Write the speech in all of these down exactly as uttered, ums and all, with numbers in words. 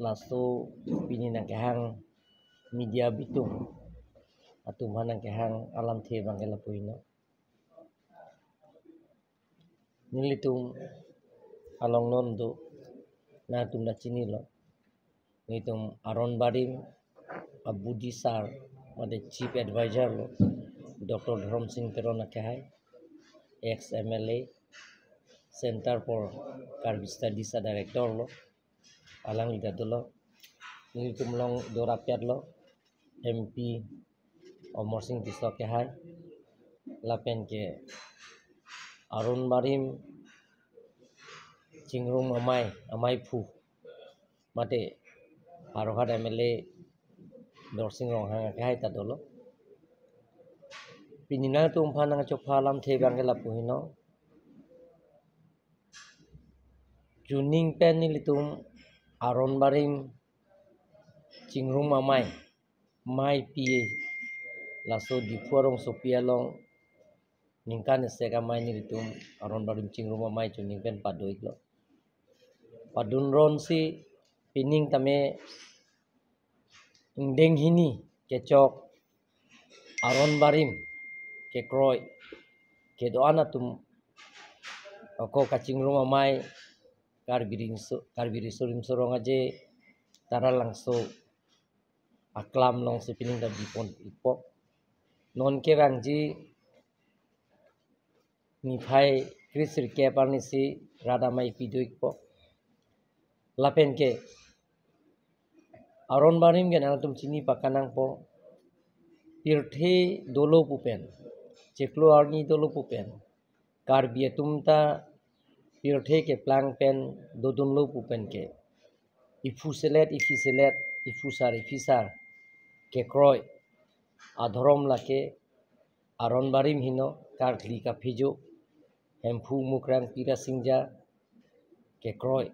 Laso pini nangkehang media bitum atum aphan nangkehang alamthe abangke lapu heno. Nelitum along non do, nangtum ta chinilo. Nelitum Aron Barim a-Buddhist sar, mate Chief Advisor lo, Doctor Dhorom Sing Teron akehai, ex M L A, Center for Karbi Studies a-Director lo, alangli ta dolo. Nelitum along do rapet lo, M P Amarsing Tisso akehai, lapen ke Aron Barim Chingrum Amei, Ameiphu, mate Howraghat M L A Dorsing Ronghang akehai ta dolo. Pini nangtum aphan nangchopha alamthe abangke lapu heno. Chuning pen nelitum Aron Barim Chingrum Amei, mei pi, laso Diphu arongsopi along ningkan isi amei nelitum Aron Barim Chingrum Amei chuning pen pado-iklo. Padun ronsi pining tame ingdeng hini kechok Aron Barim kekroi kedo-an atum ako kachingrum amei Karbi Riso, Karbi Riso Rimso Rong Aje Taralangso aklam alongsi pining ta bipon-ikpo. Non kevangji niphai kresirkep arnisi rat amei pido-ikpo. Lapen ke Aron Barim ke nangtum chini pakanangpo. Pirthe dolo pu pen, chiklo arni dolo pu pen, Karbi atum ta pirthe keplang pen dodunlo pu pen ke, iphu selet, iphi selet, iphu sar, iphi sar kekroi adhorom lake Aron Barim heno, karkli kaphejo, Hemphu Mukrang Pirasingja kekroi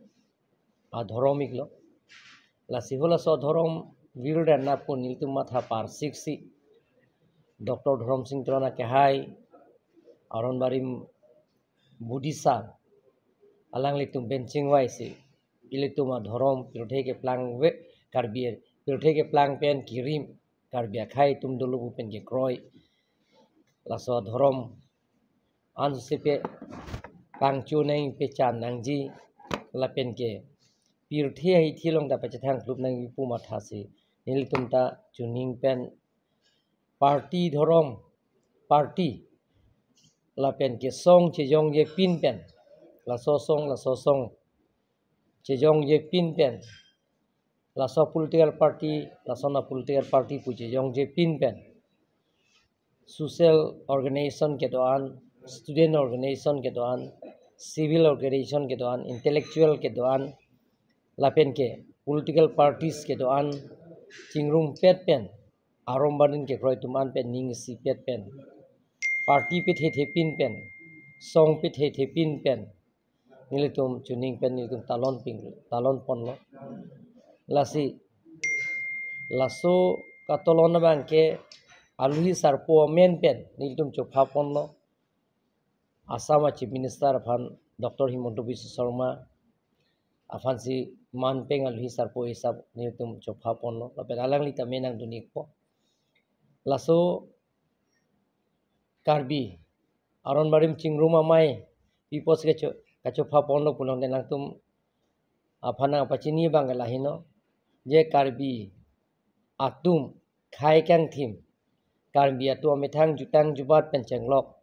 adhorom-iklo. Lasi halaso adhorom virden apun nelitum matha parsiksi Doctor Dhorom Sing Teron akehai Aron Barim Buddhist sar, alanglitum pen chingvaisi ilitum adhorom pirthe keplang ve, Karbi pirthe keplang pen kirim, Karbi akhei atum dolo pu pen kekroi laso adhorom ansi pe pangcho nangji, pechan nangji, lapen ke pirthe ahithi along ta pachethang klup nangji pu mathasi nelitum ta chuning pen party dhorom, party, lapen ke song chejongje pin pen, laso song, laso song chejongje pin pen, laso political party, lason a-political party pu chejongje pin pen, social organization kedo-an, student organization kedo-an, civil organization kedo-an, intellectual kedo-an, lapen ke political parties kedo-an chingrumpet pen, Aron Barim kekroi atum an pen ning isipet pen, party pethethe pin pen, song pethethe pin pen, nelitum chuning pen nelitum talon ping, talon ponlo. Lasi laso katolon abangke aluhi sarpo amen pen nelitum chopha ponlo. Assam a-Chief Minister aphan Doctor Himanta Biswa Sarma aphansi man peng aluhi sarpo hisap nelitum chopha ponlo. Lapen alangli ta me nangdun-ikpo. Laso Karbi Aron Barim Chingrum Amei pi apotsi kacho, kachopha ponlo pulote nangtum aphan nangpachini abangke laheno, je Karbi atum khei kangthim, Karbi atum amethang jutang jubat pen chenglok,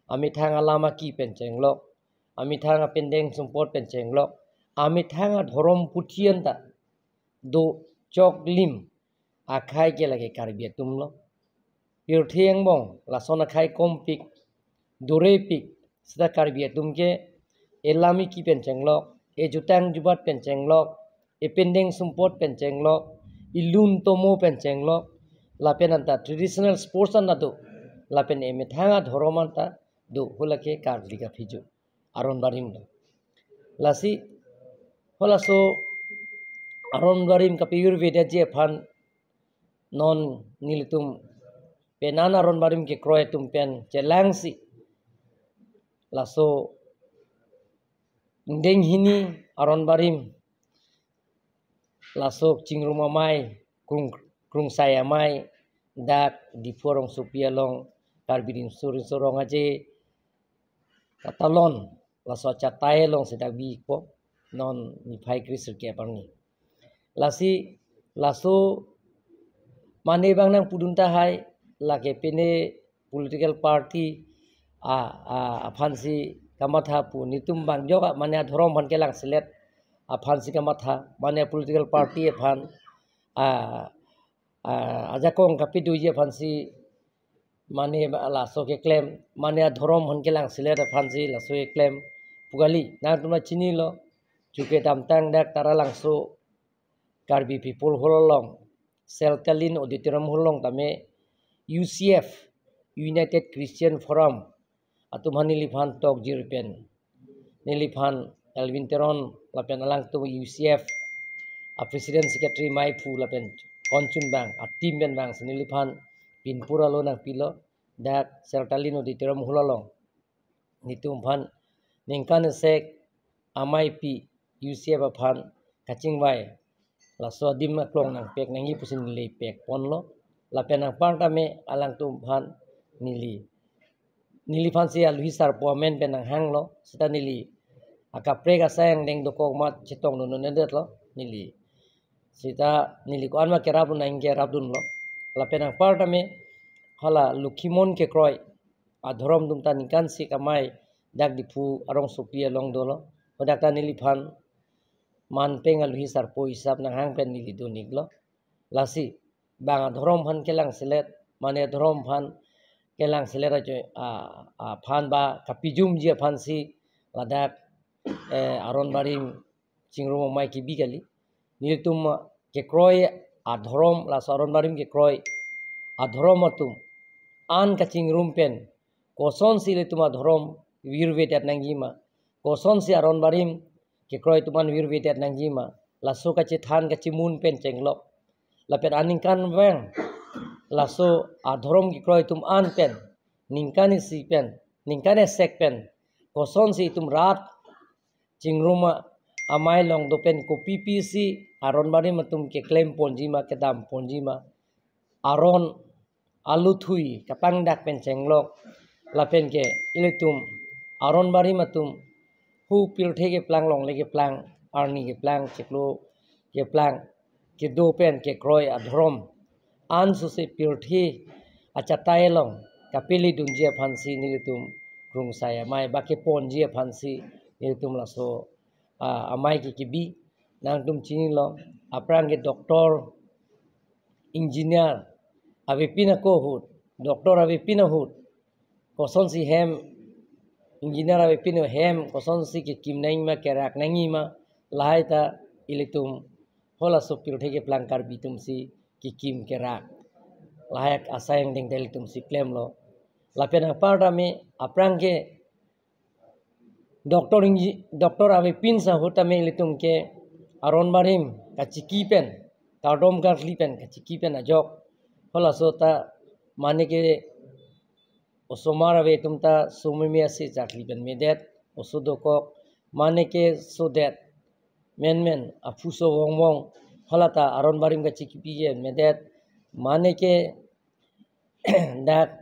amethang alam aki pen chenglok, amethang apindeng sumpot pen chenglok, amethang adhorom puthi anta dochok lim akhei ke lake Karbi atumlo. Pirthe angbong lason akhei kompik, durepik, seta Karbi atum ke elam iki pen chenglok, ejutang jubat pen chenglok, epindeng sumpot pen chenglok, ilun tomo pen chenglok, lapen anta traditional sports anta do, lapen emethang adhorom anta do, hu lake karkli kaphejo Aron Barim do. Lasi halaso Aron Barim kapayurvedetji aphan non nelitum penan Aron Barim kekroi atum pen chelangsi laso ingdeng hini aron barim laso Chingrum Amei, Krung, Krungsai Amei, dak Diphu arongsopi along Karbi Riso Nimso Rong Aje katalon laso achatai alongsi dak bipo, non niphai kre sirkep arni. Lasi laso mane bang nangpudun tahai, lake pine political party a, a, aphansi kamatha pu, netum bang jok a, mane adhorom aphan kelangselet aphansi kamatha, mane political party aphan a, a, ajakong kapiduji aphansi, mane laso keklem, mane adhorom aphan kelangselet aphansi laso keklem pu kali. Nangtum chinilo, chuke damtang dak Taralangso Karbi People Hall along, Seltalin Auditorium Hall along tame U C F, United Christian Forum atum aphan neliphan tokjir pen, neliphan Elwin Teron lapen alangtum U C F a President Secretary maiphu lapen konchun bang a team pen bangsi neliphan pinpur alo nangpilo, dak Seltalin Auditorium Hall along netum aphan ningkan esek ameipi U C F aphan kachingvai laso adim aklong nangpek nangji pusi neli pekponlo. Lapen anpar tame alangtum aphan neli, neliphansi aluhi sarpo amen pen nanghanglo, seta neli akaprek asai angdeng dokok amat chetongdun un-edetlo neli. Seta neli ko-an ma kerapdun nangji kerapdunlo. Lapen anpar tame hala Lokhimon kekroi adhorom atum ta ningkan isi amei dak Diphu arongsopi along dolo. Hadak ta neliphan manpeng aluhi sarpo hisap nanghang pen neli doniklo. Lasi bang adhorom aphan kelangselet, mane adhorom aphan kelangselet ajo, a, aphan ba kapijumji aphansi ladak, eh, aron barim Chingrum Amei kebi kali. Netum kekroi adhorom, laso aron barim kekroi adhorom atum an kachingrum pen kosonsi ilitum adhorom virvedet nangjima, kosonsi aron barim kekroi atum an virvedet nangjima, laso kachethan kachemun pen chenglok. Lapen aningkanvang laso adhorom kekroi atum an pen ningkan isi pen, ningkan esek pen kosonsi itum rat Chingrum Amei along do pen kopipisi aron barim atum keklem ponjima, kedam ponjima, aron aluthui kapangdak pen chenglok, lapen ke ilitum aron barim atum hu pirthe keplang, longle keplang, arni keplang, chiklo keplang, kedo pen kekroi adhorom an suse pirthe achatai along kapeledunji aphansi nelitum Krungsai Amei ba keponji aphansi nelitum laso, a, amei ke kebi. Nangtum chinilo, aphrang ke doctor, engineer avepin ako ahut, doctor avepin ahut kosonsi hem, engineer avepin hem kosonsi kekim nangjima, kerak nangjima, lahai ta ilitum halaso pirthe keplang Karbi atumsi kekim kerak, lahai asai angdeng ta ilitumsi klemlo. Lapen anpar tame aphrang ke doctor ingi-, doctor avepin ahut tame ilitum ke aron barim kachiki pen, kardom karkli pen, kachiki pen ajok halaso ta mane ke osomar ave atum ta someme asi charkli pen medet, oso dokok, mane ke sodet, menmen aphuso vongvong, hala ta aron barim kachiki pen medet, mane ke dak,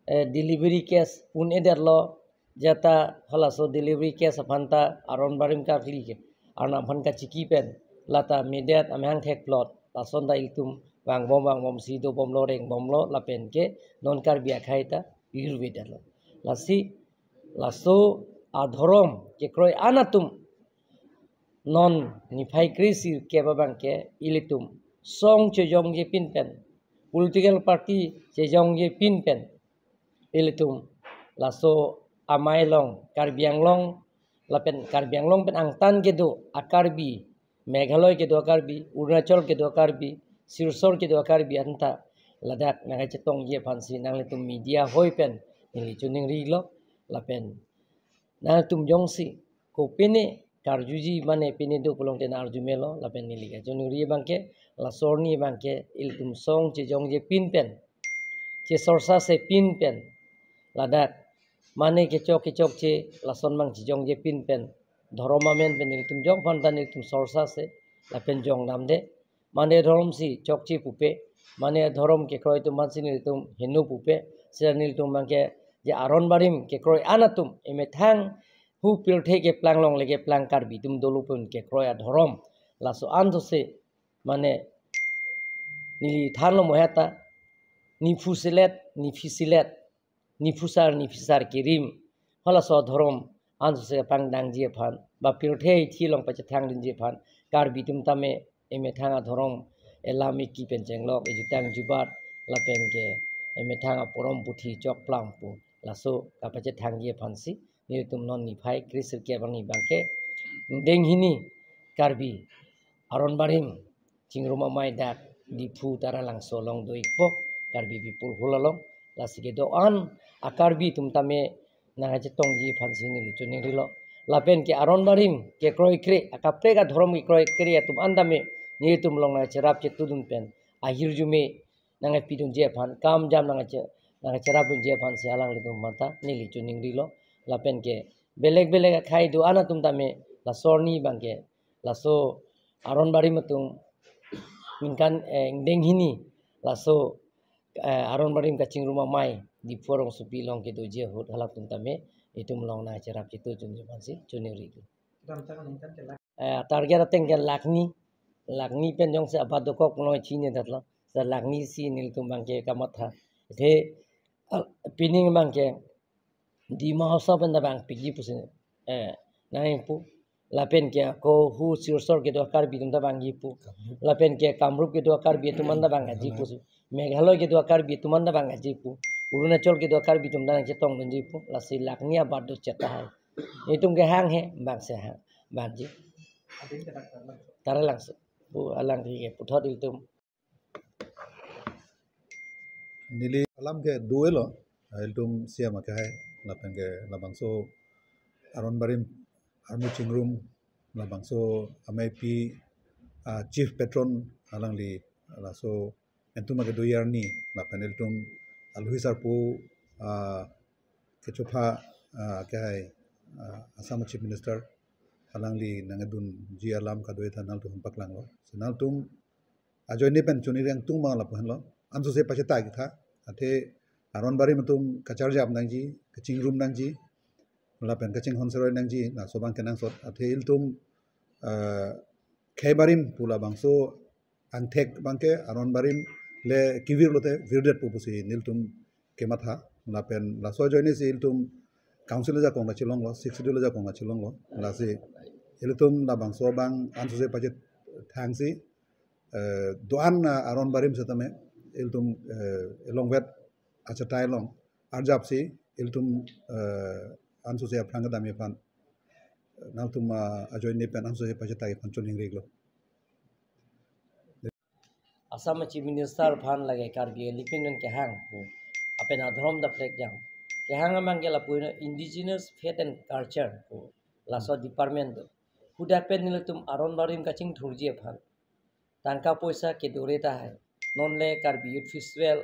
eh, delivery case un-edetlo, jata halaso delivery case aphan ta aron barim karkli ke, arnam aphan kachiki pen lata medet, amahang thekplot, lason ta ilitum vangbom vangbomsi dobomlo, rengbomlo, lapen ke non Karbi akhei ta virvedetlo. Lasi laso adhorom kekroi an atum non niphai kre sirkep abang ke ilitum song chejongje pin pen, political party chejongje pin pen, ilitum laso amei along, Karbi Anglong, lapen Karbi Anglong pen angtan kedo a-Karbi, Meghalaya kedo a-Karbi, Arunachal kedo a-Karbi, Silchar kedo a-Karbi anta ladak nangkachetongji aphansi nanglitum media hoi pen neli choningrilo, lapen nangtum jongsi kopine karjuji mane pine do pulote nang-arju melo, lapen neli kachoningri abang ke laso arni abang ke ilitum song chejongje pin pen, chesorsa se pin pen, ladak mane kechok kechokche lason abang chejongje pin pen Dhorom amen pen nelitum jok aphan ta nelitum sorsa se lapen jong namde. Mane dhorom si chokche pupe, mane dhorom kekroi atum aphan si nelitum heno pupe, seta nelitum abangke je aron barim kekroi an atum emethang hu pirthe keplang longle keplang Karbi atum dolo pen kekroi adhorom. Laso an to se mane neli thanlo mo heta, niphu selet, niphi selet, niphusar, niphisar kerim. Halaso adhorom an to se pangdangji aphan, ba pirthe ithi along pachethang dunji aphan, Karbi atum tame emethang adhorom elam eki pen chenglok, ejutang jubat, lapen ke emethang aporom puthi chokplang pu. Laso kapachethangji aphan si nelitum non niphai kre sirkep arni abangke deng hini Karbi aron barim chingrum amei dak Diphu Taralangso along do-ikpo, Karbi People Hall along. Lasi kedo-an a-Karbi atum tame nangkachetongji aphan si neli choningrilo. Lapen ke aron barim kekroi kre, akaprek adhorom kekroi kre atum an tame nelitum along nangkacherap chetudun pen ahirjume nangkepidunji aphan, kam jam nangkache-, nangkacherapdunji aphan si alanglitum aphan ta neli choningrilo. Lapen ke belek belek akhei do-an atum tame laso arni abangke laso aron barim atum ningkan, eh, deng hini laso, eh, aron barim kachingrum amei Diphu arongsopi along kedoji ahut halatum tame itum along nangkacherap chetudunji aphan si choningrilo. Eh, target ateng ke lakh ni, lakh ni pen jongsi abat dokok pulo chinine datlo. Sa lakh ni si nelitum abangke kamatha. Athe, ah, pining abangke Dima Hasao pen ta vangpikji pusi, eh, nangpu. Lapen ke ako hu Silchar kedo a-Karbi atum ta vangji pu. Lapen ke Kamrup kedo a-Karbi atum an ta vangji pusi. Meghalaya kedo a-Karbi atum an ta vangji pu. Arunachal kedo a-Karbi atum ta nangchetongdunji pu. Lasi lakh ni abat do cheta hai. Itum kehang he, bang se hang, bangji. Taralangso. Pu alangli ke puthot ilitum. Neli alam ke do-elo, ilitum C M akehai, lapen ke labangso aron barim, armu chingrum, labangso ameipi, ah, chief patron alangli, laso entum ake do-i arni, lapen ilitum aluhi sarpo, ah, kechopha, ah, akehai, ah, Assam Chief Minister, alangli nangkedunji alam kadokave ta nangtum paklanglo. So nangtum ajoine pen choningri angtung abang lapu henlo. Ansose pachethak-ik tha. Athe aron barim atum kacharjap nangji, kachingrum nangji, lapen kachinghon seroi nangji, laso abang kenangsot. Athe ilitum, eh, khei barim pu labangso angthek abangke aron barim le kevir lote virdet pu pusi nelitum kematha. Lapen laso ajoine si ilitum council ajakong kachelonglo, Sixth Schedule ajakong kachelonglo. Lasi ilitum labangso abang ansose pachethang si, eh, do-an, ah, aron barim setame ilitum, eh, elongvet achatai along arjap si ilitum, eh, ansose aphrang kedamji aphan, nangtum, ah, ajoine pen ansose pachethak-ik aphan choningrilo. Assam Chief Minister aphan lake Karbi Elephant kehang pu. Lapen adhorom ta prekjam. Kehang abangke lapu indigenous faith and culture pu. Laso department do. Hadak pen nelitum aron barim kachingthurji aphan tangka poisa kedore tahai. Non le Karbi Youth Festival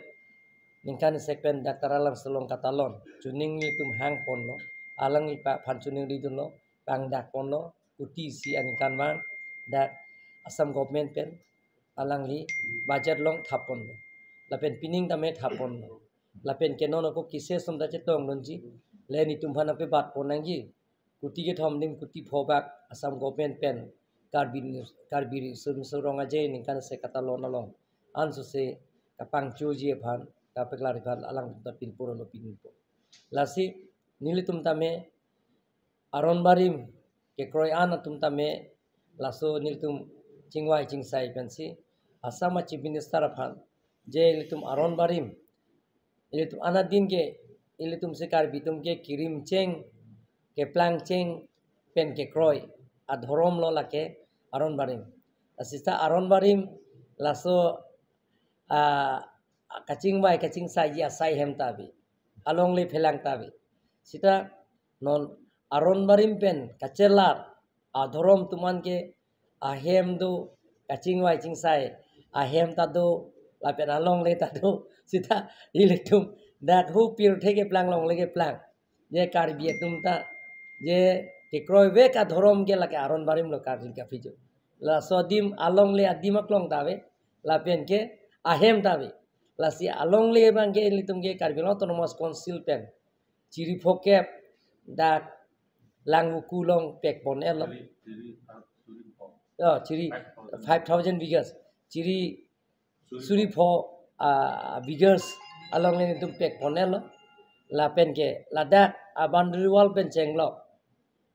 ningkan isek pen dak Taralangso along katalon. Choningri tum hangponlo. Alangli pa-, aphan choningridunlo. Pangdakponlo. Kuti isi aningkan abang dak Assam government pen alangli budget along thapponlo. Lapen pining tame thapponlo. Lapen ke non ako kise sum ta chetongdunji. Le nelitum aphan nangpebatpon nangji. Kuti kethom adim kuti pho bak Assam government pen Karbi News, Karbi Riso Nimso Rong Aje ningkan isek katalon along ansose kapangchoji aphan, kapaklar aphan alangtum ta pinpur lo pinpo. Lasi nelitum tame aron barim kekroi an atum tame laso nelitum chingvai chingsai pensi Assam Chief Minister aphan je ilitum aron barim, ilitum anadin ke, ilitum si Karbi atum ke kerim cheng, keplang cheng pen kekroi adhorom lo lake aron barim. Seta aron barim laso, ah, kachingvai kachingsaiji asai ahem ta ave. Alongle phelang ta ave. Seta non aron barim pen kachelar adhorom atum an ke ahem do, kachingvai chingsai ahem ta do, lapen alongle ta do. Seta ilitum dak hu pirthe keplang longle keplang, je Karbi atum ta, je kekroivek adhorom ke lake aron barim lo Karbi kaphijo. Laso adim alongle adim aklong ta ave, lapen ke ahem ta ave. Lasi alongle abang ke ilitum ke Karbi Anglong Autonomous Council pen chiri phokep dak Langvoku along pekpon-etlo. Chiri, chiri, ah, chiri pho. Oh, chiri five thousand. Five thousand acres. Chiri suri pho, ah, acres alongle ilitum pekpon-etlo. Lapen ke ladak a-boundary wall pen chenglok,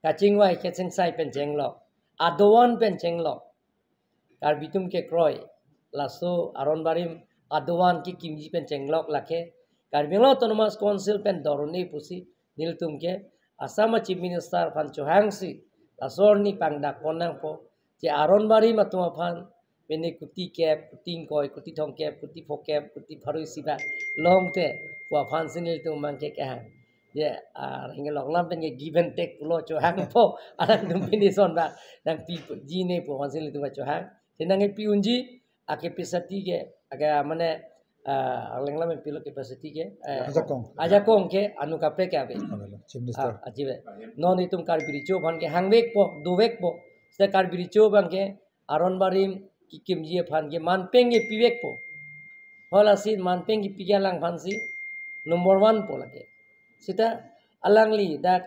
kachingvai kachingsai pen chenglok, adovan pen chenglok, Karbi atum kekroi laso aron barim adovan kekimji pen chenglok lake Karbi Anglong Autonomous Council pen dor un-e pusi nelitum ke Assam Chief Minister aphan chohangsi laso arni pangdakpon nangpo, je aron barim atum aphan pine kuti kep, kuti ingkoi, kuti thomkep, kuti phokep, kuti pharo isi bak longte pu aphansi nelitum abang ke kehang. Je, ah, rengel oklam pen ke give and take pulo, chohangpo, alangtum pine ason bak nangpiji ne pu aphansi nelitum chohang. Te nangkepi unji, a-capacity ke, ake mane, ah, alanglam pilo capacity ke, eh, ajakong. Ajakong ke anu kaprek ke ave. Avelo, Chief Minister. Ah, ajive. Non itum Karbi Recho aphan ke hangvekpo, dovekpo. Seta Karbi Recho abang ke aron barim kekimji aphan ke manpeng ke pivekpo. Halasi manpeng kepi ke alangphansi number one po lake. Seta alangli dak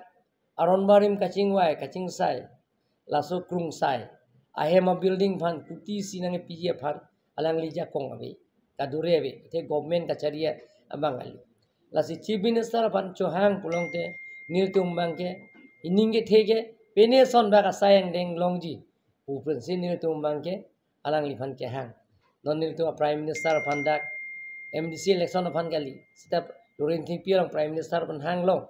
aron barim kachingvai, kachingsai, laso krungsai, ahem a-building aphan kuti isi nangkepiji aphan alangli ajakong ave, kadure ave, te government kachari abang kali. Lasi Chief Minister aphan chohang pulote nelitum abang ke ining kethe ke pine ason bak asai angdeng longji pu pensi nelitum abang ke alangliphan kehang. Non nelitum a-Prime Minister aphan dak M D C election aphan kali, seta Doreen Thengpi along Prime Minister aphan hanglong,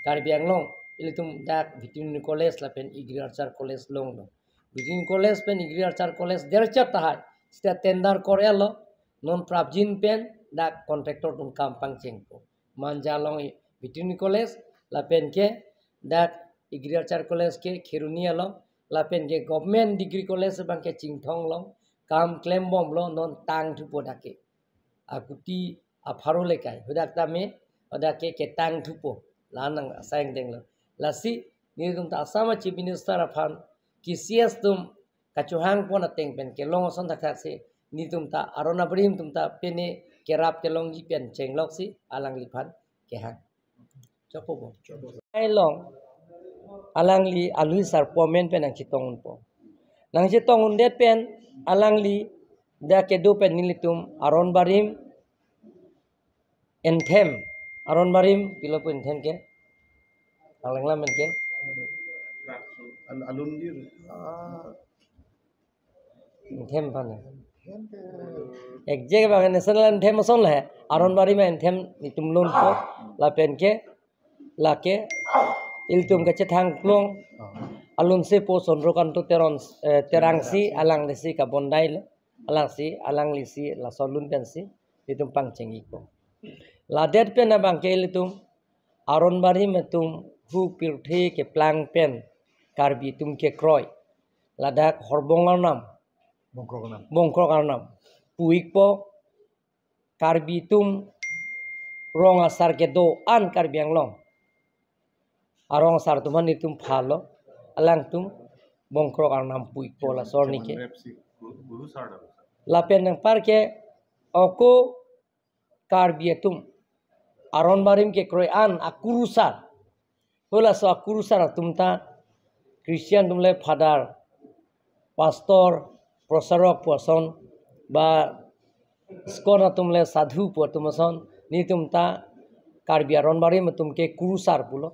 Karbi Anglong ilitum dak Veterinary College lapen Agriculture College longlo. Veterinary College pen Agriculture College derchot tahai seta tender kor-etlo, non prapjin pen dak contractor atum kam pangchengpo. Manja along Veterinary College, lapen ke dak Agriculture College ke Kheroni along, lapen ke Government Degree College abang ke Chinthong along, kam klembomlo, non tangthupo dak ke. Akuti apharo lekai, hadak tame, hadak ke ketangthupo, la-an nang asai angdenglo. Lasi, nelitum ta Assam Chief Minister aphan, K C S atum kachohangpon ateng pen kelong ason thakthaksi, nelitum ta aron abarim atum ta pine kerap kelongji pen chengloksi alangliphan kehang. Chopo po. Chopo. Along alangli alui sarpo amen pen nangchetong unpo. Nangchetong undet pen alangli dak kedo pen nelitum aron barim enthem, aron barim pilo pu enthem ke, alanglam pen ke. Al-, alun dir. Ah. Enthem aphan. Enthem ke. Exact abang national anthem ason le, aron barim anthem nelitum lonpo, lapen ke, lake, ilitum kachethang klong, alun sepo Chandrakanta Teron, eh, Terangsi, alanglisi kabondai lo, alangsi, alanglisi, laso alun pensi, ilitum pangcheng-ikpo. Ladet pen abang ke ilitum, aron barim atum hu pirthe keplang pen Karbi atum kekroi. Ladak Horbong Arnam. Bongkrok Arnam. Bongkrok Arnam. Pu-ikpo Karbi atum rong asar kedo-an Karbi Anglong. Arong asar atum aphan nelitum phalo. Alangtum Bongkrok Arnam pu-ikpo laso arni ke. Rep si, gu-, guru sar da. Lapen anpar ke ako Karbi atum aron barim kekroi an akurusar. Halaso akurusar atum ta Christian atum le father, pastor, prosarok pu ason, ba ISKCON atum le sadhu pu atum ason, nelitum ta Karbi aron barim atum ke kurusar pulo.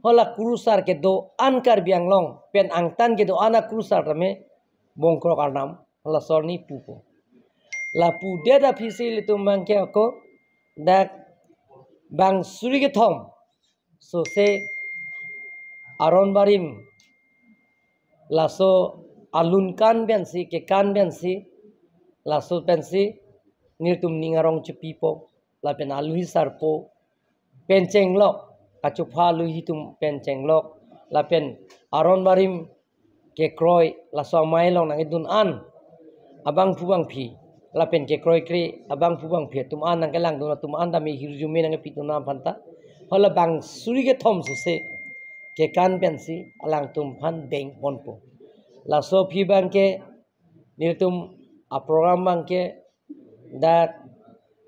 Hala kurusar kedo-an Karbi Anglong pen angtan kedo-an akurusar tame Bongkrok Arnam. Hala sorni pupo. La pudet aphisi ilitum abang ke ako dak bang suri kethom sose aron barim laso alun kan pensi, kekan pensi, laso pensi nelitum ning arong chepipo, lapen alui sarpo pen chenglok, kachopha alui atum pen chenglok, lapen aron barim kekroi, laso amei along nangkedun an abangphu bangphi, lapen kekroikre abangphu bangphi atum an, nangkelangdun atum an tame hirjume nangkepidun an aphanta. Hala bang suri kethom sose kekan pensi alangtum aphan dengponpo. Laso aphi abangke nelitum aprogram abangke dak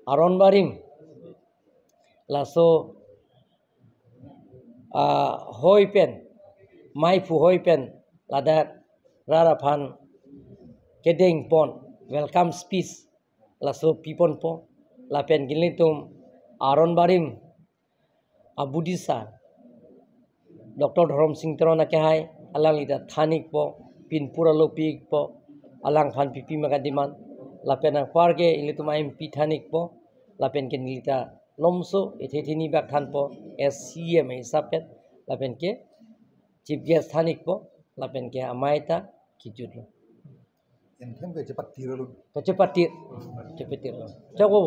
Aron Barim laso, ah, hoi pen, maiphu hoi pen ladak rat aphan kedengpon, welcome speech laso piponpo. Lapen ke nelitum Aron Barim abudisa Doctor Dhorom Sing Teron akehai, alangli ta than-ikpo, pinpur alo pi-ikpo, alangphan pipi ma kadiman, lapen anparke ilitum M P than-ikpo, lapen ke neli ta lomso ethe thini bak thanpo, as C M hisap pen, lapen ke chief guest than-ikpo, lapen ke amei ta kijutlo. Ingtheng ke chepatirlo. Kachepatir, chepatirlo. Chokpo.